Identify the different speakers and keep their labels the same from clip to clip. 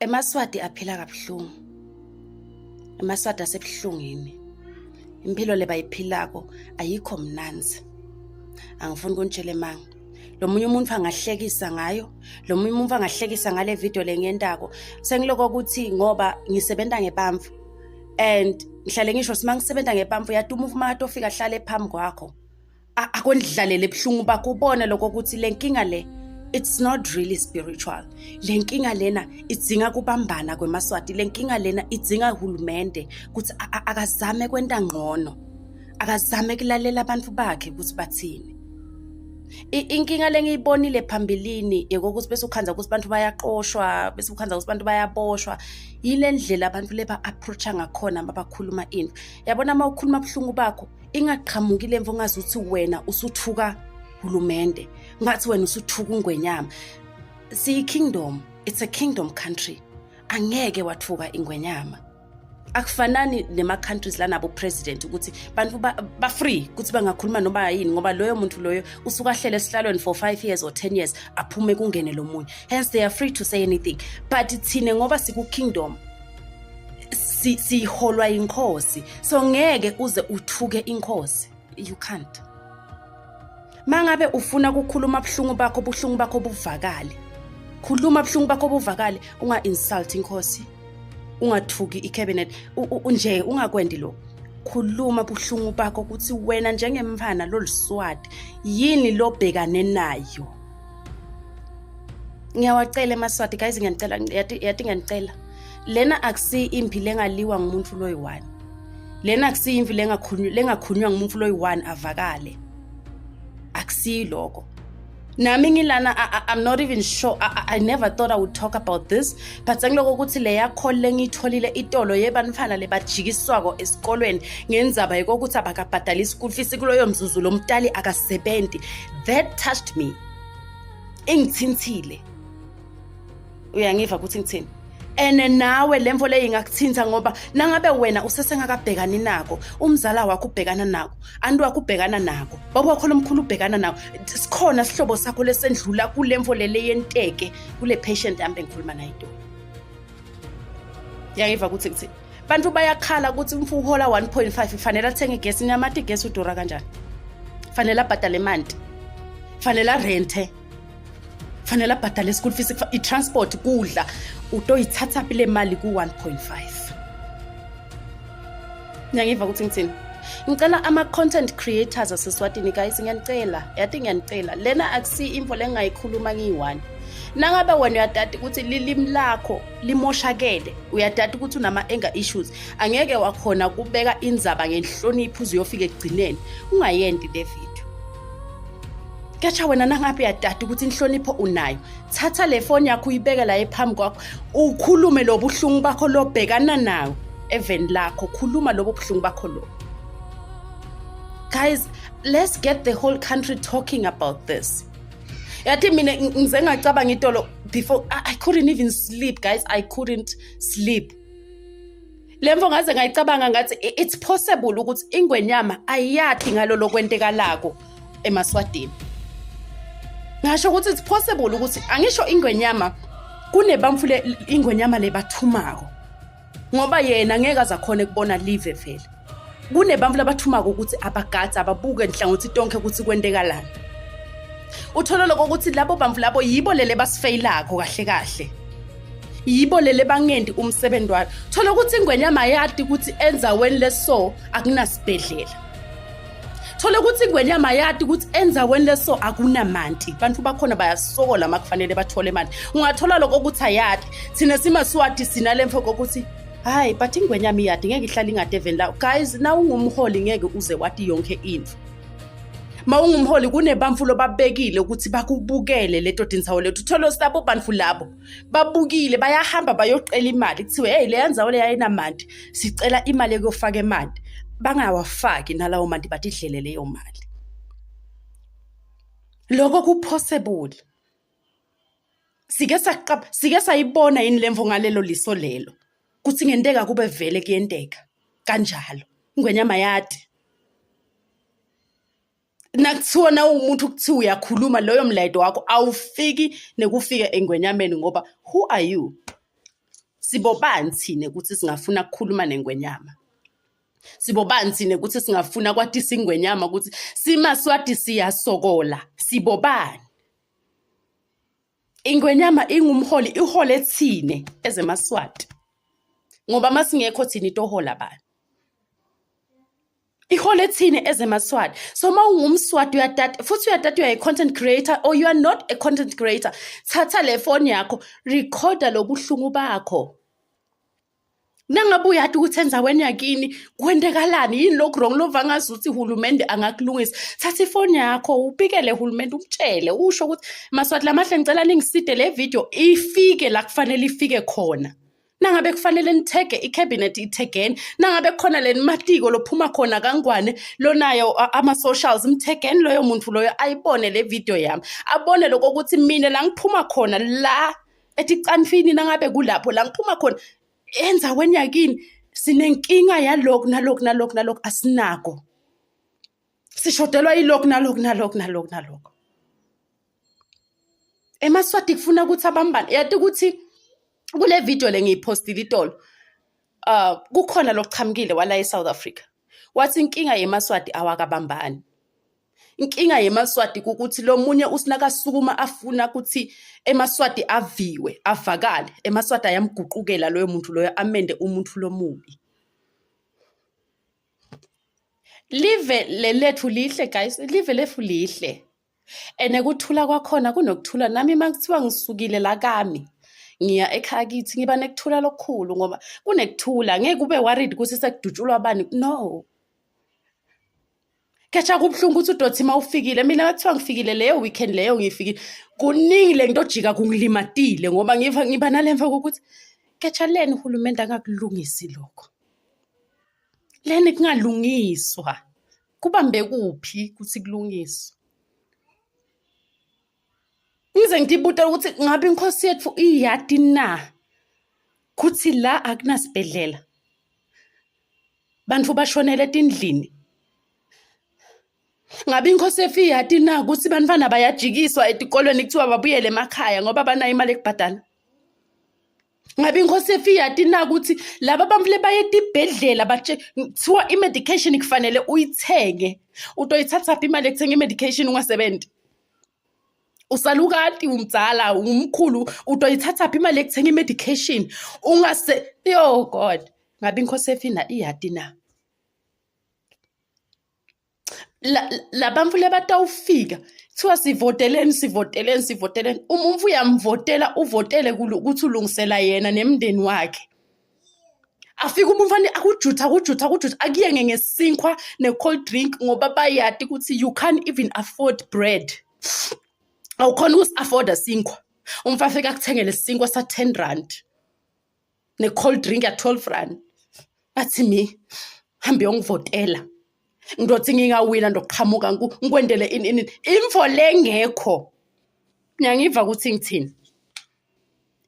Speaker 1: EmaSwati aphila kabuhlungu. EmaSwati asebuhlungwini. Impilo lebayiphilako ayikho mnandzi. Angifuni kunitshela emanga. Lo munye umuntu angahlekisa ngayo, lo munye umuntu angahlekisa ngale video lengiyentako. Sengiloko ukuthi ngoba ngisebenza ngebamfu and ngihlale ngisho sima ngisebenza ngebamfu yati umuntu uma atofika ahlale phambi kwakho. Akondlalele ebuhlungu bakho ubone lokho ukuthi le nkinga le it's not really spiritual. Le nkinga lena idzinga kubambana kwemaSwati, le nkinga lena idzinga uhulumende ukuthi akazame kwenta ngcono, akazame kulalela abantu bakhe ukuthi bathini. Inkinga lengiyibonile phambilini yokokuthi bese ukhandza ukuthi abantu bayaqoshwa, bese ukhandza ukuthi abantu bayaboshwa, yile ndlela abantu leba-approach-a ngakhona mabakhuluma into. Yabona uma ukhuluma buhlungu bakho ingaqhamuki lemvo ongazi ukuthi wena usuthuka hulumende, ngathi wena usuthuka ungwenyama. Siyi-kingdom, it's a kingdom country. Angeke wathuka ingwenyama. Akufanani nema-countries lanabo president ukuthi bantu ba-free ukuthi bangakhuluma noma yini, ngoba loyo muntu loyo usuke ahlele esihlalweni for 5 years or 10 years, aphume kungene lo munye. Hence they are free to say anything. But thina ngoba siku-kingdom, siholwa inkosi, so ngeke uze uthuke inkosi, you can't. Mangabe ufuna ukukhuluma buhlungu bakho, buhlungu bakho buvakale, khuluma buhlungu bakho buvakale, unga insult inkosi, ungathuki icabinet nje, ungakwendi lo. Khuluma buhlungu bakho ukuthi wena njengemfana loliswati yini lobhekane nayo. Ngiyawacela emaSwati guys, ngiyanicela, yati ngiyanicela. Lena akusi impi lengaliwa ngumuntu loyi-one. Lena akusi impi lengakhulunywa ngumuntu loyi-one avakale. Akusiyi lokho. Nami ngilana, I'm not even sure. I never thought I would talk about this, but sengiloko ukuthi leya call lengiyitholile itolo yebantfwana lebajikiswako esikolweni ngendzaba yokuthi abakabhadali school fees kuloyo mzuzu lo mtali akasebenzi. That touched me. Ingithinthile. Uyangiva ukuthi ngithini? Ene nawe lemvo leyo ingakuthinta, ngoba nangabe wena usesengakabhekani nako, umzala wakho ubhekana nako, anti wakho ubhekana nako, baba wakho lomkhulu ubhekana nako, sikhona sihlobo sakho lesendlula kulemvo lele yenteke kule patient yami bengikhuluma nayo itolo. Uyangiva ukuthi ngithini? Bantu bayakhala ukuthi umfu uhola 1.5 fanele athenge igesi, niyamati igesi udura kanjani? Fanele abhadale emanti, fanele arente, fanele abhadale school fees, i-transport, kudla. Utoyithatha phi le mali ku-1.5? Ngiyangiva ukuthi ngithini? Ngicela ama-content creators aseSwatini guys, ngiyanicela, yathi ngiyanicela. Lena akusi info lengingayikhuluma ngiyi-one. Nangabe wena uyadada ukuthi lilimi lakho limoshakele, uyadada ukuthi unama-anger issues, angeke wakhona kubeka indzaba ngenhlonipho uze uyofika ekugcineni, ungayenti le video. Ketsha wena nangabe uyadada ukuthi inhlonipho unayo, thatha le foni yakho uyibeke la ephambi kwakho, ukhulume lo buhlungu bakho lobhekana nawo eveni lakho, khuluma lobo buhlungu bakho lo. Guys, let's get the whole country talking about this. Yathi mina ngize ngacabanga itolo before I couldn't even sleep guys, I couldn't sleep. Lemvo ngaze ngayicabanga ngathi it's possible ukuthi ingwenyama ayiyakhi ngalolo kwentekalako emaSwatini. Ngasho ukuthi it's possible ukuthi angisho ingwenyama kunebamfule ingwenyama lebathumako, ngoba yena ngeke azakhona kubona live vele. Kunebantfu labathumako ukuthi abagadze, ababuke nhlangothi tonke ukuthi kwentekalani. Uthola lokho ukuthi labo bantfu labo yibo lele basifeyilako kahle kahle, yibo lele bangendi umsebenzi wayo. Thola ukuthi ingwenyama yati ukuthi endzaweni leso akunasibhedlela. Thola ukuthi ingwenyama yati ukuthi endzaweni leso akunamanti, bantu bakhona bayasokola uma kufanele bathole emanti. Ungathola lokho ukuthi ayati. Thina simaSwati sinale mfo kokuthi hayi, but ingwenyama iyadi, ngeke ihlale ingade eveni lawo. Guys, na ungumholi ngeke uze wati yonke into. Ma ungumholi kunebamfu lobabekile ukuthi bakubukele leto tindzawo lethu. Uthole labo bantu labo babukile, bayahamba bayocela imali, kuthiwe hey, leya ndzawo leya ayinamanti, sicela imali yokuyofaka emanti. Bangawafaki nalawo manti, batidlele leyo mali. Lokho ku-possible. Sike saqapha, sike sayibona yini lemvo ngalelo liso lelo kuthi ngenteka kube vele kuyenteka kanjalo? Ingwenyama yati. Nakuthiwa na umuntu kuthiwa uyakhuluma, loyo mlayeto wakho awufiki nekufika engwenyameni, ngoba who are you? Sibobani thina ukuthi singafuna ukukhuluma nengwenyama? Sibobani thina ukuthi singafuna kwatisa ingwenyama ukuthi simaSwati siyasokola? Sibobani? Ingwenyama ingumholi ihole thine ezemaswati ngoba masingekho thina itohola bani? Ihole thine ezemaswati. So uma ungumswati uyatata futhi uyatata you are a content creator or you are not a content creator, thatha le phone yakho recorda lobuhlungu bakho. Nangabe uyati ukuthi endaweni yakini kwentekalani yini lokhu wrong lova ngazi ukuthi uhulumende angakulungisa, thatha ifoni yakho ubikele uhulumende umtshele usho ukuthi Maswati lamahle ngicela ningiside le video ifike la kufanele ifike khona. Nangabe kufanele nithege i-cabinet ithegeni, nangabe kukhona le matiko lophuma khona kangwane lonayo ama-socials mthegeni loyo muntu loyo ayibone le video yami, abone lokho ukuthi mina la ngiphuma khona la eticanfini nangabe kulapho la ngiphuma khona endaweni yakini sinenkinga yalokhu nalokhu nalokhu nalokhu asinako, sishodelwa yilokhu nalokhu nalokhu nalokhu nalokhu. EmaSwati kufuna ukuthi abambane yati ukuthi kule video le ngiyiphostile itolo kukhona lokuchamukile wala eSouth Africa wathi inkinga yemaSwati awakabambani. Inkinga yemaSwati ukuthi lo munye usinakasukuma afuna ukuthi emaSwati aviwe avakale, emaSwati ayamguqukela loyo muntu loyo amende umuntu lomubi. Live lelethu lihle guys, live lethu lihle. And kuthula kwakhona kunokuthula nami uma kuthiwa ngisukile la kami ngiya ekhaya kithi ngiba nekuthula lokukhulu ngoba kunekuthula ngeke ube worried ukuthi sekudutshulwa bani no. Khetha kubuhlungu ukuthi udothi uma ufikile mina kuthiwa ngifikile leyo weekend leyo ngifikile kuningi le nto ojika kungilimatile ngoba ngiva ngiba nale mva kokuthi khetha leni uhulumende angakulungisi lokho, leni kungalungiswa kubambe kuphi ukuthi kulungiswe. Ngize ngitibute ukuthi ngabe inkosi yethu iyati na kuthi la akunasibhedlela bantu bashonele etindlini. Ngabe inkosi efiyati na ukuthi bantwana bayajikiswa etikolweni kuthiwa babuyele emakhaya ngoba banayo imali ekubhadala. Ngabe inkosi efiyati na ukuthi laba bantu lebaye etibhedlela batshe kuthiwa i-medication kufanele uyithenge, utoyithathaphi imali yokuthenga i-medication ungasebenzi? Usalukati umdzala umkhulu utoyithathaphi imali yokuthenga i-medication ungase yo God ngabe inkosi efina iyati na? Labantu lebatawufika kuthiwa sivoteleni sivoteleni sivoteleni umuntu uyamvotela uvotele ukuthi ulungisela yena nemndeni wakhe. Afike umuntu akujutha akujutha akujutha akuyenge ngesinkwa ne-cold drink ngoba bayati ukuthi you can't even afford bread. Awukhona ukusi-afforda sinkwa. Umfana afike akuthengele isinkwa sa-10 rand ne-cold drink ya-12 rand. Athi mi hambe uyongivotela. Ngizothi ngingawina ndoqhamuka ngikwendele ini ini info lengekho. Niyangiva ukuthi ngithini?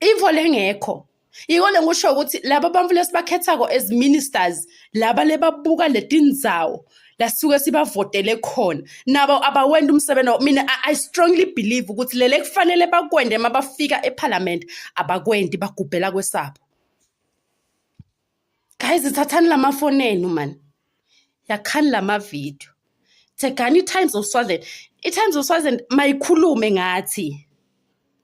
Speaker 1: Info lengekho. Yiko le ngisho ukuthi laba bantu lesibakhethako as ministers laba lebabuka letindzawo lasuke sibavotele khona nabo abawenda umsebenzi wabo. Mina I strongly believe ukuthi lele kufanele bakwende uma bafika eParliament abakwendi bagubhela kwesabo. Guys thathani lamafoni enu man, yakhani lama-video, thegani i-Times of Swaziland. I-Times of Swaziland mayikhulume ngathi,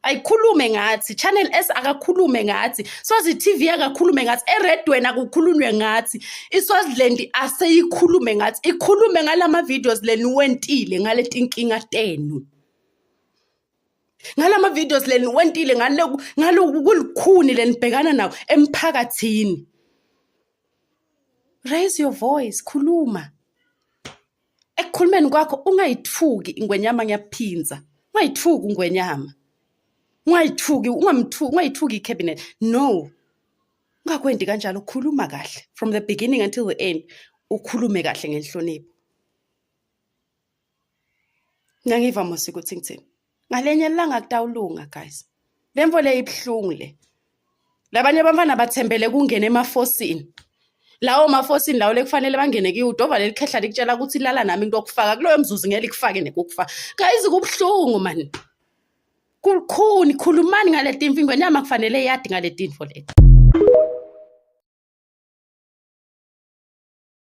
Speaker 1: ayikhulume ngathi. Channel S akakhulume ngathi, Swazi TV akakhulume ngathi, eredweni akukhulunywe ngathi. ISwaziland aseyikhulume ngathi, ikhulume ngalama videos leniwentile ngaleti nkinga tenu. Ngalama videos leniwentile ngaloku kulikhuni lenibhekana nawo emphakathini. Raise your voice, khuluma. Ekukhulumeni kwakho ungayithuki ingwenyama ngiyaphinza. Ungayithuki ingwenyama. Ungayithuki, ungamthuki, ungayithuki i-cabinet. No. Ungakwendi kanjalo, khuluma kahle from the beginning until the end. Ukhulume kahle ngenhlonipho. Ngiyangiva musi ukuthi ngithini. Ngalenye ilanga kutawulunga guys. Le mfo le ibuhlungu le. Labanye abafana bathembele kungena emafosini. Lawo mafosini lawo lekufanele bangene kiwo udova leli khehla likutshela ukuthi lala nami into okufaka kuloyo mzuzu ngeke likufake nekukufaka. Guys kubuhlungu man. Kulikhuni khulumani ngale timfo ingwenyama kufanele yadi ngale timfo leti.